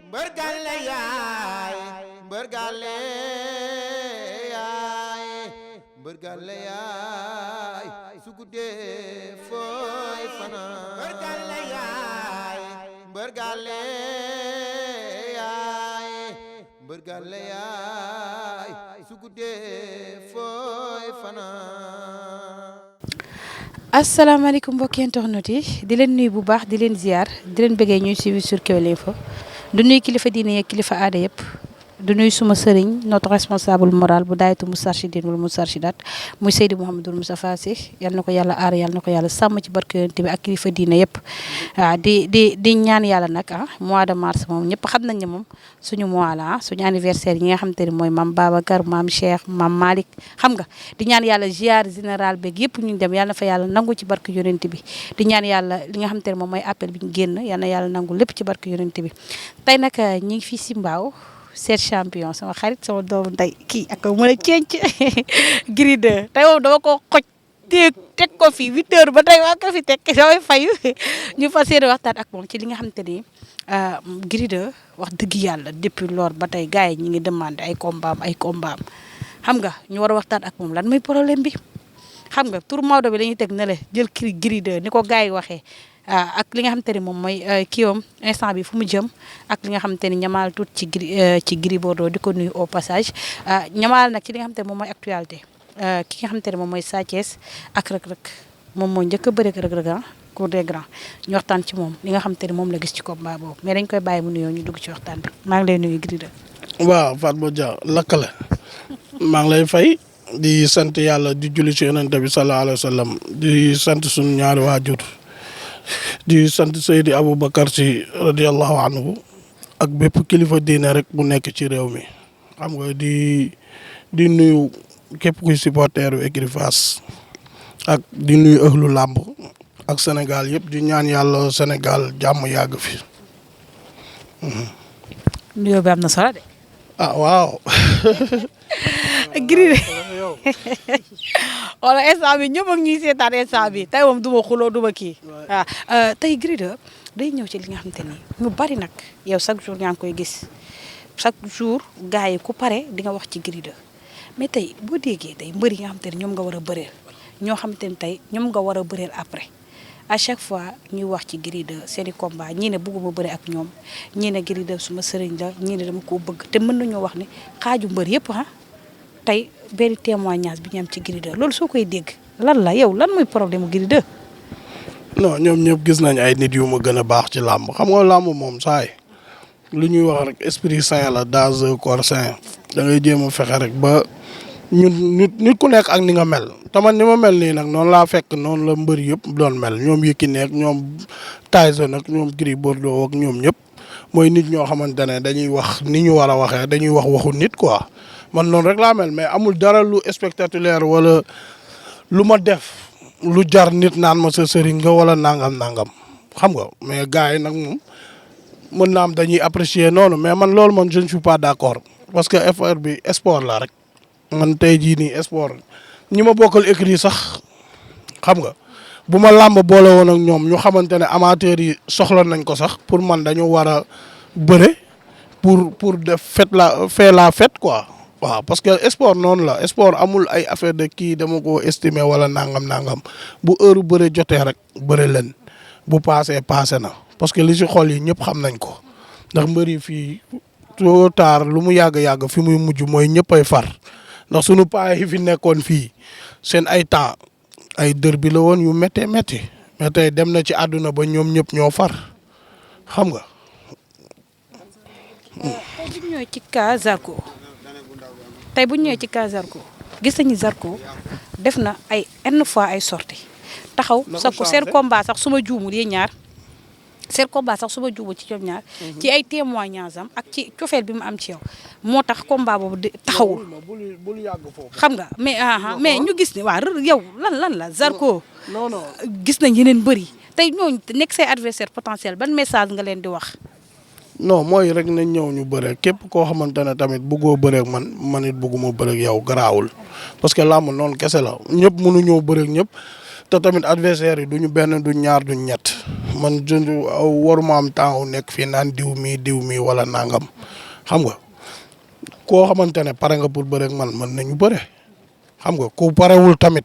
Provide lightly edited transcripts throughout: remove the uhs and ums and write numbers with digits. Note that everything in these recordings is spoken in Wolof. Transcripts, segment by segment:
mbër gàlle yaay mbër gàlle yaay mbër gàlle yaay su guddee fooy fanaan mbër gàlle yaay mbër gàlle yaay mbër gàlle yaay su guddee fooy fanaan. asalaamaaleykum mbokki internet yi di leen nuyu bu baax di leen ziar di leen bëggee ñuy suivi sur KEWEL info du nuyu kilifa diine yeeg kilifa aada yëpp du nuyu suma sëriñ notre responsable moral bu daayatu Moustarchidine wala Moustarchidat muy Seydi Mouhamadou Moustapha Sy yal na ko yàlla aar yal na ko yàlla sàmm ci barke yonent bi ak kilifa diine yëpp di ñaan yàlla nag mois de mars moom ñëpp xam nañ ne moom suñu mois la suñu anniversaire yi nga xamante ne mooy maam Babacar maam Cheikh maam Malick xam nga di ñaan yàlla ziar général beeg yëpp ñu dem yàlla na fa yàlla nangu ci barke yonent bi di ñaan yàlla li nga xamante ne moom mooy appel bi ñu génn yal na yàlla nangu lépp ci barke yonent bi tey nag ñi ngi fii si Mbao seet champion sama xarit sama doomu ndey kii ak mën a cenc Gris2 tey moom dama ko xoj teg ko fii 8 heures ba tey waa ko fi teg damay fayu ñu fas yéene waxtaan ak moom ci li nga xamante ni Gris2 wax dëgg yàlla depuis lors ba tey gars yi ñi ngi demandé ay combat xam nga ñu war a waxtaan ak moom lan mooy problème bi xam nga tur Maodo bi la ñuy teg ne la jël Gris2 ni ko gars yi waxee ak li nga xamante ni moom mooy kiiwam instant bi fu mu jëm ak li nga xamante ni ñamaal tuut ci Gris Bordeaux di ko nuyu au passage ñamaal nag ci li nga xamante ni moom mooy actualité ki nga xamante ni moom mooy Sa Thiès ak Reug Reug moom moo njëkk a bëre ak Reug Reug cour des grands ñu waxtaan ci moom li nga xamante ni moom la gis ci combat boobu mais dañ koy bàyyi mu nuyoo ñu dugg ci waxtaan bi maa ngi lay nuyu Gris2. waaw Fatma Dia lakkale maa ngi lay fay di sant yàlla di julli ci yonent bi sallallahu alayhi wa sallam di sant suñu ñaari waajur di sant Seydi Aboubacar Sy radiyallahu anhu ak bépp kilifa diine rek bu nekk ci réew mi xam nga di nuyu képp kuy supporteru écurie Fass ak di nuyu ëhlu làmb ak Sénégal yëpp di ñaan yàlla Sénégal jàmm yàgg fi. nuyoo bi am na solo de. ah waaw. Gris wala instant bi ñëpp ak ñuy seetaan instant bi tey moom duma xuloo duma kii waaw tey Gris2 day ñëw ci li nga xamante ni ñu bari nag yow chaque jour ñaa ngi koy gis chaque jour gars yi ku pare di nga wax ci Gris2 mais tey boo déggee tey mbër yi nga xamante ni ñoom nga war a bëreel ñoo xamante ni tey ñoom nga war a bëreel après à chaque fois ñuy wax ci Gris2 seeni combat ñii ne bëgguma bëre ak ñoom ñii ne Gris2 suma sëriñ la ñii ne dama koo bëgg te mën nañoo wax ni xaaju mbër yëpp tey benn témoignage bi ñu am ci Gris2 loolu soo koy dégg lan la yow lan mooy problème mu Gris2. non ñoom ñëpp gis nañ ay nit yu ma gën a baax ci làmb xam nga làmb moom saay lu ñuy wax rek esprit sain la dans un corps sain da ngay jéem a fexe rek ba nit ku nekk ak ni nga mel te man ni ma mel nii nag noonu laa fekk noonu la mbër yëpp doon mel ñoom Yékini ak ñoom Tyson ak ñoom Gris Bordeaux ak ñoom ñëpp mooy nit ñoo xamante ne dañuy wax ni ñu war a waxee dañuy wax waxu nit quoi. man noonu rek laa mel mais amul dara lu spectaculaire wala lu ma def lu jar nit naan ma sa sëriñ nga wala nangam xam nga mais gars yi nag moom mën naa am dañuy apprécier noonu mais man loolu man je ne suis pas d'accord parce que effort bi sport la rek man tey jii nii sport ñi ma bokkal écrit sax xam nga bu ma làmb boole woon ak ñoom ñu xamante ne amateurs yi soxla nañ ko sax pour man dañu war a bëre pour def la fête quoi. waaw parce que sport noonu la sport amul ay affaire de kii dama ko estimer wala nangam bu heure bëre jotee rek bëre leen bu paasee paase na parce que li si xol yi ñëpp xam nañ ko ndax mbëri fii tôt ou tard lu mu yàgg fi muy mujj mooy ñëpp ay far ndax sunu paa yi fi nekkoon fii seen ay temps ay dër bi la woon yu méttee métti mais tey dem na ci àdduna ba ñoom ñëpp ñoo far xam nga. tey bu ñu ñëwee ci cas Zarko gis nañu Zarko def na ay une fois ay sorties taxaw sax ko seen combat sax su ma juumul yéen ñaar seen combat sax su ma juumul ci ñoom ñaar ci ay témoignages am ak ci cofeel bi mu am ci yow moo tax combat boobu taxawul xam nga mais ñu gis ne waa yow lan la Zarko gis nañ yeneen bëri tey ñooñu nekk say adversaire potentiel ban message nga leen di wax. non mooy rek nañ ñëw ñu bëre képp koo xamante ne tamit bëggoo bëreeg man it bëgguma bëreeg yow garaawul parce que làmb noonu kese la ñëpp mënu ñëw bëreeg ñëpp te tamit adversaire yi duñu benn duñ ñaar duñ ñett man waruma am temps nekk fii naan diw mii wala nangam xam nga koo xamante ne pare nga pour bëre ak man mën nañu bëre xam nga ku parewul tamit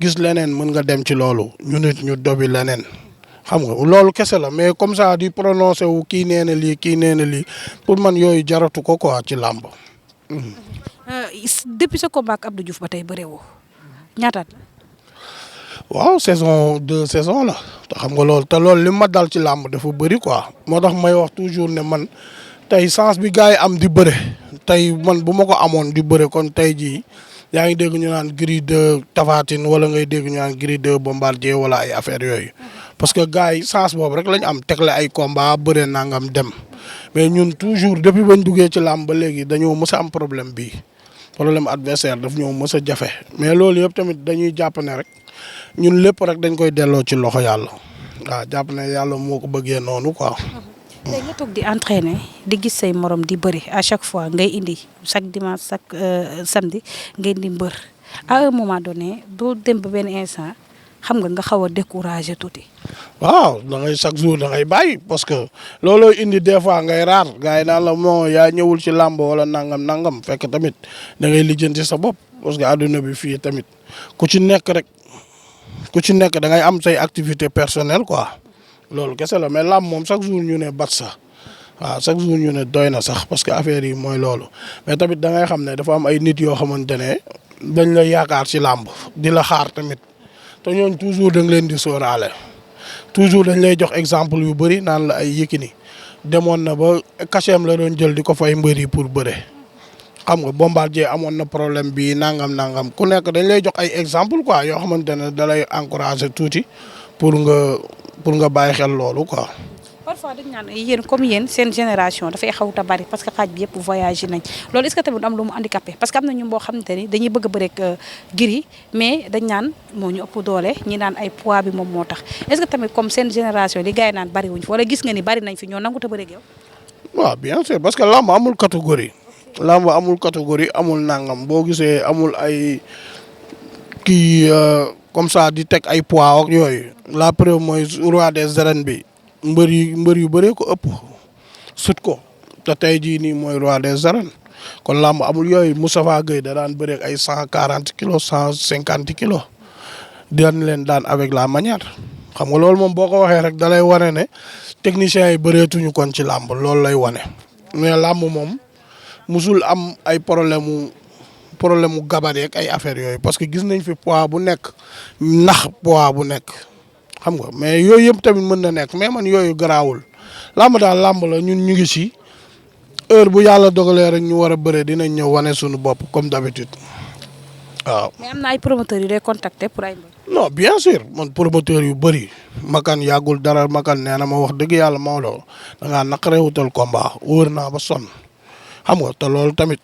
gis leneen mën nga dem ci loolu ñu nit ñu dobi leneen xam nga loolu kese la mais comme ça di prononcé wu kii nee na lii pour man yooyu jaratu ko quoi ci làmb. depuis sa combat ak Abdou Diouf ba tey bëree woo ñaataat la. waaw saison 2 saison la te xam nga loolu te loolu li ma dal ci làmb dafa bëri quoi moo tax may wax toujours ne man tey chance bi gars yi am di bëre tey man bu ma ko amoon di bëre kon tey jii yaa ngi dégg ñu naan Gris 2 Tapha Tine wala ngay dégg ñu naan Gris 2 Bombardier wala ay affaire yooyu parce que gars yi chance boobu rek lañ am tegle ay combat bëre nangam dem mais ñun toujours depuis bañ duggee ci làmb ba léegi dañoo mës a am problème bii problème adversaire daf ñoo mës a jafe mais loolu yëpp tamit dañuy jàpp ne rek ñun lépp rek dañ koy delloo ci loxo yàlla waaw jàpp ne yàlla moo ko bëggee noonu quoi. tey nga toog di entraîner di gis say morom di bëri à chaque fois ngay indi chaque dimanche chaque samedi ngay indi mbër à un moment donné doo dem ba benn instant xam nga xaw a découragé tuuti. waaw da ngay chaque jour da ngay bàyyi parce que looloo indi des fois ngay raar gars yi naan la moo yaa ñëwul ci làmb wala nangam fekk tamit da ngay lijjanti sa bopp parce que àdduna bi fii tamit ku ci nekk da ngay am say activité personnelle quoi loolu kese la mais làmb moom chaque jour ñu ne bat sax waaw chaque jour ñu ne doy na sax parce que affaire yi mooy loolu mais tamit da ngay xam ne dafa am ay nit yoo xamante ne dañ la yaakaar ci làmb di la xaar tamit te ñooñ toujours da nga leen di sóoraale toujours dañ lay jox exemple yu bëri naan la ay Yékini demoon na ba cachet la doon jël di ko fay mbër yi pour bëre xam nga Bombardier amoon na problème bi nangam ku nekk dañ lay jox ay exemple quoi yoo xamante ne da lay encourager tuuti pour nga bàyyi xel loolu quoi. parfois dañ naan yéen comme yéen seen génération dafay xawut a bari parce que xaaj bi yëpp voyagé nañ loolu est-ce que tamit am lu mu handicapé parce que am na ñu boo xamante ni dañuy bëgg a bëre ak Gris mais dañ naan moo ñu ëpp doole ñi naan ay poids bi moom moo tax est-ce que tamit comme seen génération li gars yi naan bari wuñ fi wala gis nga ni bari nañ fi ñoo nangu te bëre ak yow. waaw bien sûr parce que lamb amul catégorie. amul nangam boo gisee amul ay kii comme ça di teg ay poids ak yooyu la preuve mooy roi des arènes bi. mbër yu bëree ko ëpp sut ko te tey jii nii mooy roi des arènes kon làmb amul yooyu Moustapha Gueye da daan bëreeg ay 140 kilos 150 kilos daan leen daan avec la manière xam nga loolu moom boo ko waxee rek da lay wane ne techniciens yi bëreetuñu kon ci làmb loolu lay wane mais làmb moom musul am ay problème mu gabarit ak ay affaires yooyu parce que gis nañ fi poids bu nekk poids bu nekk. xam nga mais yooyu yëpp tamit mën na nekk mais man yooyu garaawul làmb daal làmb la ñun ñu ngi ci heure bu yàlla dogalee rek ñu war a bëre dinañ ñëw wane suñu bopp comme d'habitude waaw. mais am na ay promoteurs yu day contacter pour ay mbër. non bien sûr man promoteur yu bëri makan yàggul dara makan nee na ma wax dëgg yàlla Maodo da ngaa naqaree wutal combat wóor naa ba sonn xam nga te loolu tamit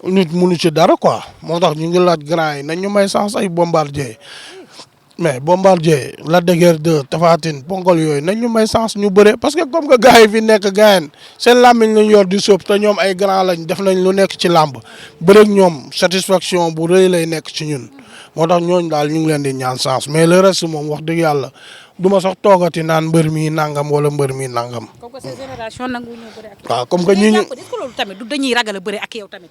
nit munu ci dara quoi moo tax ñu ngi laaj grand yi nañ ñu may chance ay Bombardier mais Bombardier Lac de Guiers 2 Tapha Tine ponkol yooyu nañ ñu may chance ñu bëre parce que comme que gars yi fi nekk gaayen seen làmmiñ lañ yor di sóob te ñoom ay grand lañ def nañ lu nekk ci làmb bëre ak ñoom satisfaction bu rëy lay nekk ci ñun moo tax ñooñu daal ñu ngi leen di ñaan chance mais le reste moom wax dëgg yàlla du ma sax toogati naan mbër mi nangam wala mbër mi nangam. comme que seen génération nangu ñu bëre ak. waaw comme que ñi ñu loolu tamit du dañuy ragal a bëre ak yow tamit.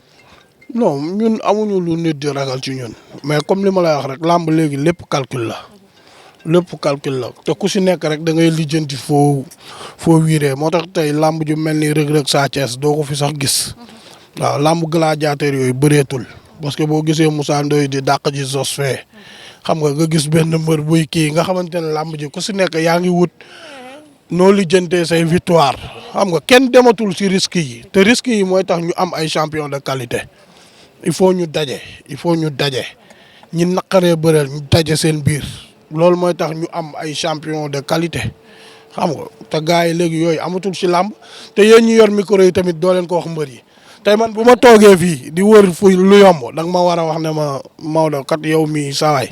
non ñun amuñu lu nit di ragal ci ñun mais comme li ma lay wax rek làmb léegi lépp calcul la. lépp calcul la te ku si nekk rek da ngay lijjanti foo wiiree moo tax tey làmb ju mel ni Reug Reug Sa Thiès doo ko fi sax gis waaw làmb gladiateur yooyu bëreetul parce que boo gisee Moussa Ndoye di dàq ji Zos fee xam nga gis benn mbër buy kii nga xamante ne làmb ji ku si nekk yaa ngi wut noo lijjantee say victoire xam nga kenn dematul si risques yi te risques yi mooy tax ñu am ay champion de qualité il faut ñu daje ñi naqaree bëreel ñu daje seen biir. loolu mooy tax ñu am ay champion de qualité xam nga te gars yi léegi yooyu amatul ci làmb te yéen ñi yor micro yi tamit doo leen ko wax mbër yi tey man bu ma toogee fii di wër fu lu yomb da nga ma war a wax ne ma Maodo kat yow mii sawaay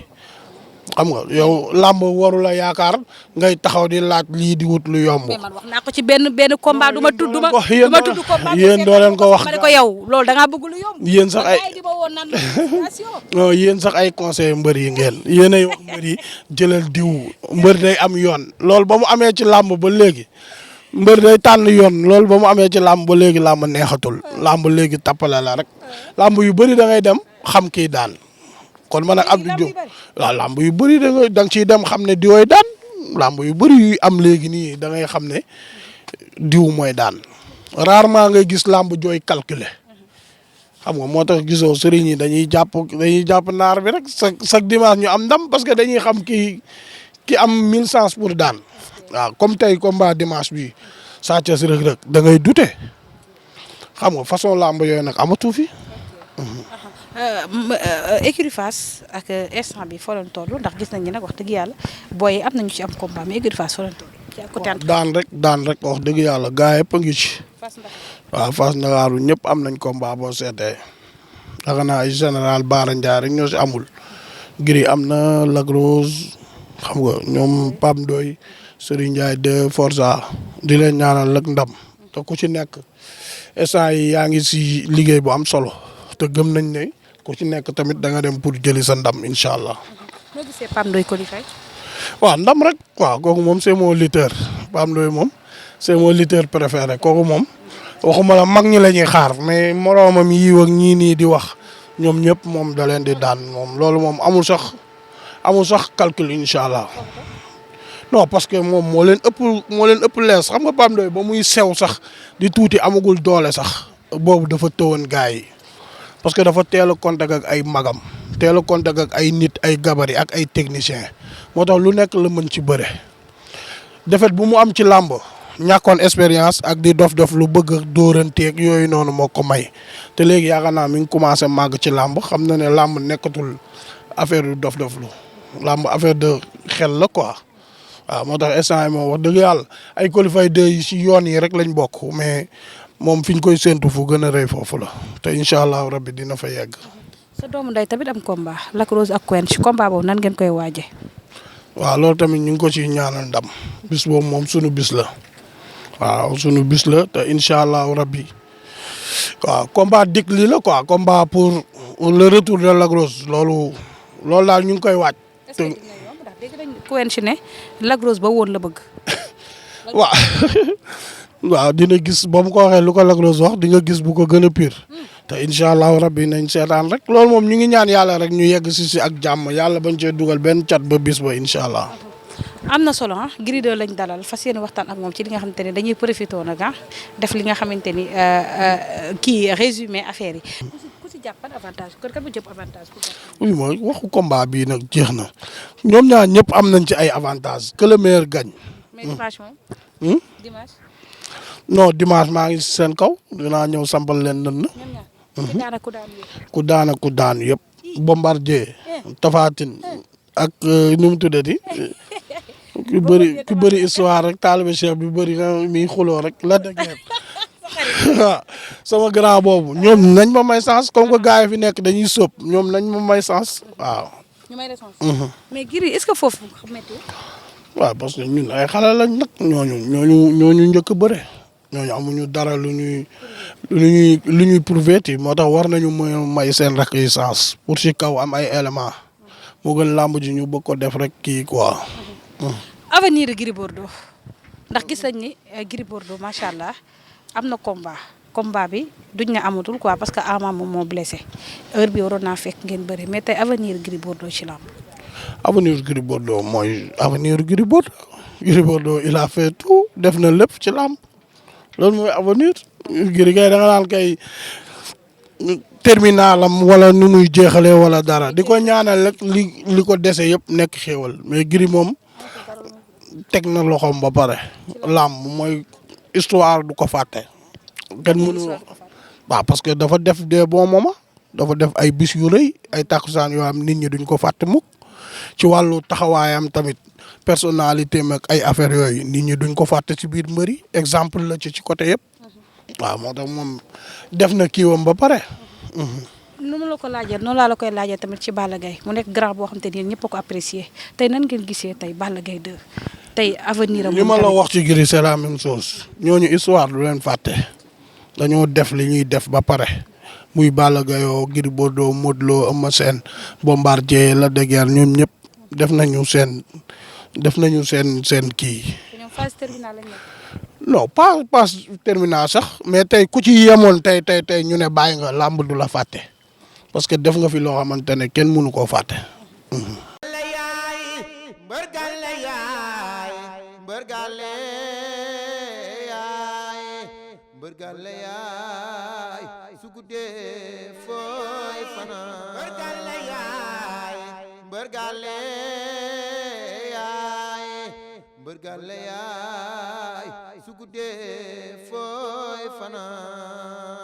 xam nga yow làmb waru la yaakaar ngay taxaw di laaj lii di wut lu yomb. mais man wax naa ko ci benn combat du ma tudd combat yéen doo leen ko wax ma ne ko yow loolu da ngaa bëgg lu yomb. yéen sax ay non yéen sax ay conseil mbër yi ngeen yéen ay wax mbër yi jëlal diw mbër day am yoon loolu ba mu amee ci làmb ba léegi mbër day tànn yoon loolu ba mu amee ci làmb ba léegi làmb neexatul làmb léegi tappale la rek làmb yu bëri da ngay dem xam kii daan kon man ak Abdou Diouf waaw làmb yu bëri da nga ciy dem xam ne diwooy daan làmb yu bëri yu am léegi nii da ngay xam ne diw mooy daan rarement ngay gis làmb jooy calculer xam nga moo tax gisoo sëriñ yi dañuy jàpp naar bi rek chaque dimanche ñu am ndam parce que dañuy xam ki am 1000 chance pour daan waaw comme tey combat dimanche bi Sa Thiès Reug Reug da ngay dute xam nga façon làmb yooyu nag amatu fi. écurie Fass ak instant bi foo leen toll ndax gis nañ ni nag wax dëgg yàlla booy am nañu ci am combat mais écurie Fass foo leen toll ci côté daan rek wax dëgg yàlla gars yëpp a ngi ci. waaw Fass Ndakaaru ñëpp am nañ combat boo seetee yaakaar naa ay général Baara Ndiaye rek ñoo si amul. Gris am na Lac Rose xam nga ñoom Pam Ndoy Serigne Ndiaye de Forza di leen ñaanal ak ndam te ku ci nekk instant yi yaa ngi si liggéey bu am solo te gëm nañ ne ku ci nekk tamit da nga dem pour jëli sa ndam incha allah. noo gisee Pam Ndoy qualifié. waaw ndam rek waaw kooku moom c'est mon lutteur Pam Ndoy moom c'est mon lutteur préféré kooku moom waxuma la mag ñi la ñuy xaar mais moroomam yi ak ñii nii di wax ñoom ñëpp moom da leen di daan moom loolu moom amul sax calcul incha allah. non parce que moom moo leen ëpp lees xam nga Pam Ndoy ba muy sew sax di tuuti amagul doole sax boobu dafa tëwoon gars yi parce que dafa teel a contact ak ay magam teel a contact ak ay nit ay gabari ak ay technicien moo tax lu nekk la mën ci bëre defet bu mu am ci làmb ñàkkoon expérience ak di dof lu bëgg a dóoranteeg yooyu noonu moo ko may te léegi yaakaar naa mi ngi commencé màgg ci làmb xam na ne làmb nekkatul affaire yu dof lu làmb affaire de xel la quoi. waaw moo tax instant yi moom wax dëgg yàlla ay qualifié yi si yoon yi rek lañ bokk mais moom fi ñu koy séntu fu gën a rëy foofu la te incha allah rabbi dina fa yegg. sa doomu ndey tamit am combat Lac Rose ak Quench ci combat boobu nan ngeen koy waaje waaw loolu tamit ñu ngi ko ciy ñaanal ndam bis boobu moom sunu bis la waaw sunu bis la te incha allah rabbi waaw combat dik li la quoi combat pour le retour de Lac Rose loolu daal ñu ngi koy waaj. Quench ne Lac Rose ba woon la bëgg. waaw dina gis ba mu ko waxee lu ko Lac Rose wax di nga gis bu ko gën a pire te incha allahu rabbi nañ seetaan rek loolu moom ñu ngi ñaan yàlla rek ñu yegg si ak jàmm yàlla bañ cee dugal benn cat ba bis ba incha allah. am na solo ah Gris2 lañ dalal fas yéene waxtaan ak moom ci li nga xamante ne dañuy profité nag def li nga xamante ni kii résumé affaire yi. ku si jàpp avantage kon kan bu jëpp avantage. oui mooy waxu combat bii nag jeex na ñoom ñaar ñëpp am nañ ci ay avantage que le meilleur gagne. mais dimanche moom. dimanche. non dimanche maa ngi seen kaw dinaa ñëw sampal leen nan na. ku daan ak ku daanu yëpp. Bombardier. Tapha Tine ak nu mu tuddati. ku bëri histoire rek taalibe Cheikh bi bëri na mi xuloo rek la dëgg waaw sama grand boobu ñoom nañ ma may sens comme que gars yi fi nekk dañuy sóob ñoom nañ ma may sens waaw. ñu may sens. mais Gris est-ce que foofu métti. waaw parce que ñun ay xale lañ nag ñooñu njëkk bëre ñooñu amuñu dara lu ñuy prouver ti moo tax war nañu may seen rakk yi sens pour si kaw am ay éléments moo gën làmb ji ñu bëgg ko def rek kii quoi. avenir Gris Bordeaux ndax gis nañ ni Gris Bordeaux macha allah am na combat bi duñ ne amatul quoi parce que Ama moom moo blessé heure bi waroon naa fekk ngeen bëri mais tey avenir Gris Bordeaux ci làmb. avenir Gris Bordeaux mooy avenir Gris Bordeaux. Gris Bordeaux il a fait tout def na lépp ci làmb loolu mooy avenir Gris kay da nga naan kay terminalam wala nu muy jeexalee wala dara di ko ñaanal rek li ko dese yëpp nekk xéewal mais Gris moom teg na loxoom ba pare làmb mooy histoire du ko fàtte kenn mënu waaw parce que dafa def des bons moments dafa def ay bis yu rëy ay takkusaan yoo am nit ñi duñ ko fàtte mukk ci wàllu taxawaayam tamit personnalité mag ay affaires yooyu nit ñi duñ ko fàtte ci biir mbëri exemple la ci côté yëpp waaw moo tax moom def na kiiwam ba pare. nu ma la ko laajee noonu laa la koy laajee tamit ci Balla Gaye mu nekk grand boo xam te ni ñëpp a ko apprécié tey nan ngeen gisee tey Balla Gaye 2 tey avenir am. li ma la wax ci Gris c'est la même chose ñooñu histoire du leen fàtte dañoo def li ñuy def ba pare muy Balla Gaye yoo Gris Bordeaux Modou Lo Eumeu Sène Bombardier Lac de Guiers ñoom ñëpp def nañu seen kii. ñoom phase terminale lañ nekk. non pas terminal sax mais tey ku ci yemoon tey ñu ne bàyyi nga làmb du la fàtte parce que def nga fi loo xamante ne kenn mënu koo fàtte. mbërgale yaay su guddee fooy fanaan mbërgale yaay mbërgale yaay mbërgale yaay su guddee fooy fanaan